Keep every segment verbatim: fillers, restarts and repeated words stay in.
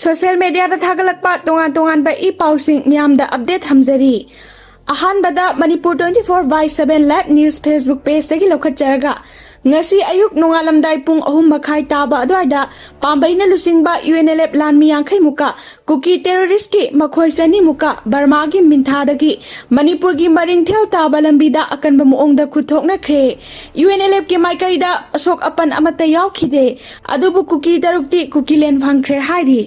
Social ꯃꯦꯗꯤꯌꯥꯗ ꯊꯥꯒꯠꯂꯛꯄ ꯇꯣꯉꯥꯟ ꯇꯣꯉꯥꯟꯕ ꯏ ꯄꯥꯎꯁꯤꯡ ꯃꯤꯌꯥꯝꯗ ꯑꯞꯗꯦꯠ ꯊꯝꯖꯔꯤ꯫ ꯑꯍꯥꯟꯕꯗ Manipur twenty four by seven live news Facebook pageꯇꯒꯤ ꯂꯧꯈꯠꯆꯔꯒ, ꯉꯁꯤ ꯑꯌꯨꯛ ꯅꯣꯡꯉꯥꯜꯂꯝꯗꯥꯏ ꯄꯨꯡ ꯑꯍꯨꯝ ꯃꯈꯥꯏ ꯇꯥꯕ ꯑꯗꯨꯋꯥꯏꯗ ꯄꯥꯝꯕꯩꯅ ꯂꯨꯆꯤꯡꯕ UNLF ꯂꯥꯟꯃꯤ ꯌꯥꯡꯈꯩ ꯃꯨꯛꯀ, ꯀꯨꯀꯤ terroristꯀꯤ ꯃꯈꯣꯏ ꯆꯅꯤ ꯃꯨꯛꯀ ꯕꯔꯃꯥꯒꯤ ꯃꯤꯟꯊꯥꯗꯒꯤ ꯃꯅꯤꯄꯨꯔꯒꯤ ꯃꯔꯤꯡꯊꯦꯜ ꯇꯥꯕ ꯂꯝꯕꯤꯗ ꯑꯀꯟꯕ ꯃꯑꯣꯡꯗ ꯈꯨꯠ ꯊꯣꯛꯅꯈ꯭ꯔꯦ꯫ UNLFꯀꯤ ꯃꯥꯏꯀꯩꯗ ꯑꯁꯣꯛ ꯑꯄꯟ ꯑꯃꯠꯇ ꯌꯥꯎꯈꯤꯗꯦ꯫ ꯑꯗꯨꯕꯨ ꯀꯨꯀꯤ ꯇꯔꯨꯛꯇꯤ ꯀꯨꯀꯤꯂꯦꯟ ꯐꯪꯈ꯭ꯔꯦ ꯍꯥꯏꯔꯤ꯫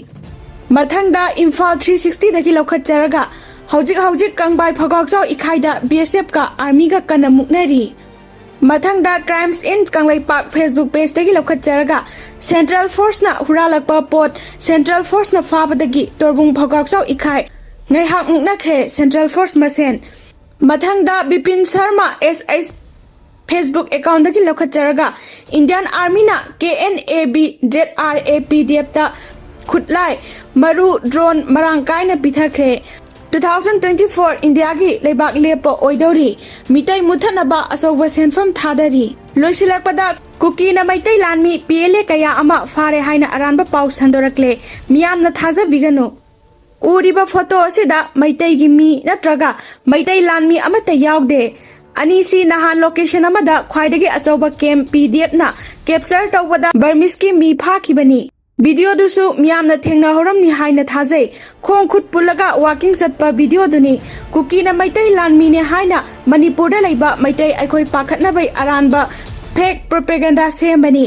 ꯃꯊꯪꯗ ꯏꯝꯐꯥꯜ three sixtyꯗꯒꯤ ꯂꯧꯈꯠꯆꯔꯒ, ꯍꯧꯖꯤꯛ ꯍꯧꯖꯤꯛ ꯀꯪꯕꯥꯏ ꯐꯒꯥꯎꯆꯥꯎ ꯏꯈꯥꯏꯗ BSFꯀ armyꯒ ꯀꯟꯅ ꯃꯨꯛꯅꯔꯤ꯫ ꯃꯊꯪꯗ Crimes in Kangleipak Facebook pageꯇꯒꯤ ꯂꯧꯈꯠꯆꯔꯒ, central forceꯅ ꯍꯨꯔꯥꯜꯂꯛꯄ ꯄꯣꯠ central forceꯅ ꯐꯥꯕꯗꯒꯤ ꯇꯣꯔꯕꯨꯡ ꯐꯒꯥꯎꯆꯥꯎ ꯏꯈꯥꯏ ꯉꯩꯍꯥꯛ ꯃꯨꯛꯅꯈ꯭ꯔꯦ central force ꯃꯁꯦꯟ꯫ ꯃꯊꯪꯗ Bipin Sharma SH Facebook accountꯗꯒꯤ ꯂꯧꯈꯠꯆꯔꯒ, Indian Armyꯅ KNA B Z R A P D Fꯇ ꯈꯨꯠꯂꯥꯏ, ꯃꯔꯨ, drone ꯃꯔꯥꯡ ꯀꯥꯏꯅ ꯄꯤꯊꯈ꯭ꯔꯦ꯫ Two thousand twenty four ꯏꯟꯗꯤꯌꯥꯒꯤ ꯂꯩꯕꯥꯛ ꯂꯦꯞꯄ ꯑꯣꯏꯗꯧꯔꯤ꯫ ꯃꯤꯇꯩ ꯃꯨꯠꯊꯠꯅꯕ ꯑꯆꯧꯕ ꯁꯦꯟꯐꯝ ꯊꯥꯗꯔꯤ꯫ ꯂꯣꯏꯁꯤꯜꯂꯛꯄꯗ, ꯀꯨꯀꯤꯅ ꯃꯩꯇꯩ ꯂꯥꯟꯃꯤ PLA ꯀꯌꯥ ꯑꯃ ꯐꯥꯔꯦ ꯍꯥꯏꯅ ꯑꯔꯥꯟꯕ ꯄꯥꯎ ꯁꯟꯗꯣꯔꯛꯂꯦ꯫ ꯃꯤꯌꯥꯝꯅ ꯊꯥꯖꯕꯤꯒꯅꯨ꯫ ꯎꯔꯤꯕ photo ꯑꯁꯤꯗ ꯃꯩꯇꯩꯒꯤ ꯃꯤ ꯅꯠꯇ꯭ꯔꯒ ꯃꯩꯇꯩ ꯂꯥꯟꯃꯤ ꯑꯃꯠꯇ ꯌꯥꯎꯗꯦ꯫ ꯑꯅꯤꯁꯤ ꯅꯍꯥꯟ location ꯑꯃꯗ ꯈ꯭ꯋꯥꯏꯗꯒꯤ ꯑꯆꯧꯕ camp PDFꯅ capture ꯇꯧꯕꯗ Burmeseꯀꯤ ꯃꯤ ꯐꯥꯈꯤꯕꯅꯤ꯫ Videoꯗꯨꯁꯨ ꯃꯤꯌꯥꯝꯅ ꯊꯦꯡꯅꯍꯧꯔꯝꯅꯤ ꯍꯥꯏꯅ ꯊꯥꯖꯩ꯫ ꯈꯣꯡ ꯈꯨꯠ ꯄꯨꯜꯂꯒ walking ꯆꯠꯄ videoꯗꯨꯅꯤ꯫ ꯀꯨꯀꯤꯅ ꯃꯩꯇꯩ ꯂꯥꯟꯃꯤꯅꯦ ꯍꯥꯏꯅ ꯃꯅꯤꯄꯨꯔꯗ ꯂꯩꯕ ꯃꯩꯇꯩ ꯑꯩꯈꯣꯏ ꯄꯥꯈꯠꯅꯕꯩ ꯑꯔꯥꯟꯕ fake propaganda ꯁꯦꯝꯕꯅꯤ꯫